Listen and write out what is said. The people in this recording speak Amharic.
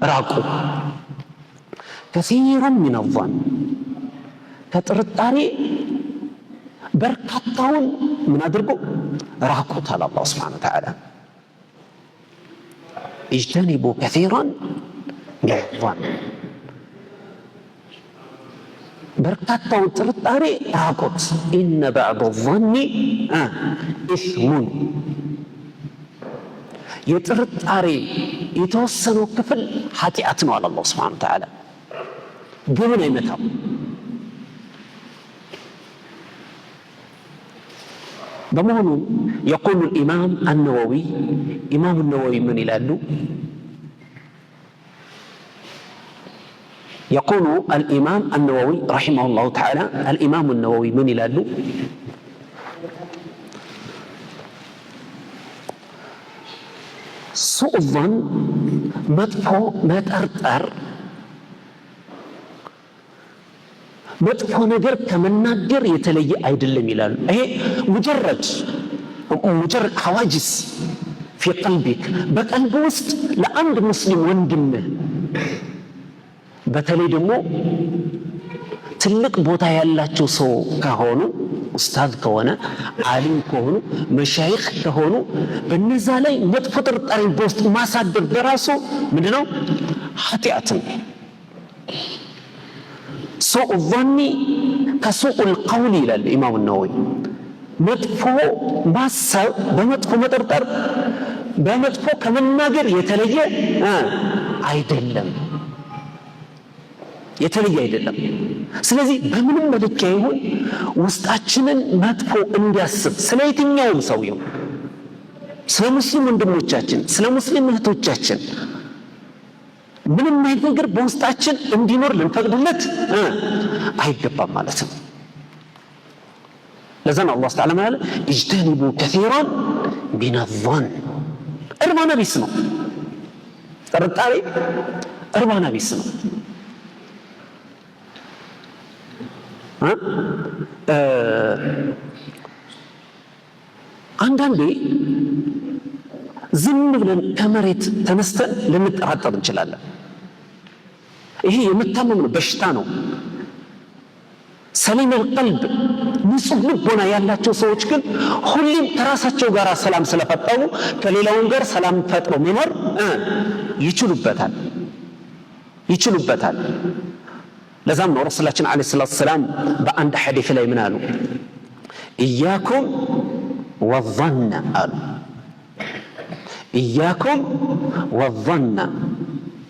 ራቁ። كثيرا من الظن ከጥርጣሬ በርካታውን ምን አድርጎ ራቁት አለ አላህ سبحانه وتعالى። اجتنبوا كثيرا من الظن በርካታውን ጥርጣሬ ራቁት። إن بعض الظن إثم የጥርጣሬ የተወሰነው ክፍል ኃጢአት ነው አለ አላህ سبحانه وتعالى። ግብን አይመታም። በመሆኑም يقول الإمام النووي ኢማም ነወዊ ምን ይላሉ? يقول الإمام النووي رحمه الله تعالى አልኢማም ነወዊ ምን ይላሉ? ሱኡ ዞን መጥፎ መጠርጠር መጥፎ ነገር ከመናገር የተለየ አይደለም ይላሉ። ይሄ مجرد مجرد هواجس في قلبك በቀልብ ውስጥ ለአንድ ሙስሊም ወንድምህ በተለይ ደግሞ ትልቅ ቦታ ያላቸው ሰው ከሆኑ፣ ኡስታዝ ከሆነ፣ ዓሊም ከሆኑ፣ መሻይኽ ከሆኑ በነዛ ላይ መጥፎ ጥርጣሬ በውስጥ ማሳደር በራሱ ምንድነው? ኃጢአት ነው። سوء الظن كسوء القول ይላል ኢማሙ ነወዊ። መጥፎ ማሰብ፣ በመጥፎ መጠርጠር በመጥፎ ከመናገር የተለየ አይደለም፣ የተለየ አይደለም። ስለዚህ በምንም መለኪያ ይሁን ውስጣችንን መጥፎ እንዲያስብ ስለ የትኛውም ሰው ይሁን፣ ስለ ሙስሊም ወንድሞቻችን፣ ስለ ሙስሊም እህቶቻችን ምንም አይነት ነገር በውስጣችን እንዲኖር ልንፈቅድለት አይገባም ማለት ነው። ለዛ ነው አላህ ተዓላ ማለት اجتنبوا كثيرا من الظن። እርባና ቢስ ነው ጥርጣሬ፣ እርባና ቢስ ነው። አንዳንዴ ዝም ብለን ከመሬት ተነስተን ልንጠራጠር እንችላለን። ይሄ የመታመም ነው፣ በሽታ ነው። ሰሊም ቀልብ ንጹህ ልቦና ያላቸው ሰዎች ግን ሁሌም ከራሳቸው ጋር ሰላም ስለፈጠሩ ከሌላውን ጋር ሰላም ፈጥረው መኖር ይችሉበታል ይችሉበታል። ለዛም ነው ረሱላችን ዓለይሂ ሰላቱ ሰላም በአንድ ሐዲስ ላይ ምን አሉ? ኢያኩም ወዘነ አሉ። ኢያኩም ወዘነ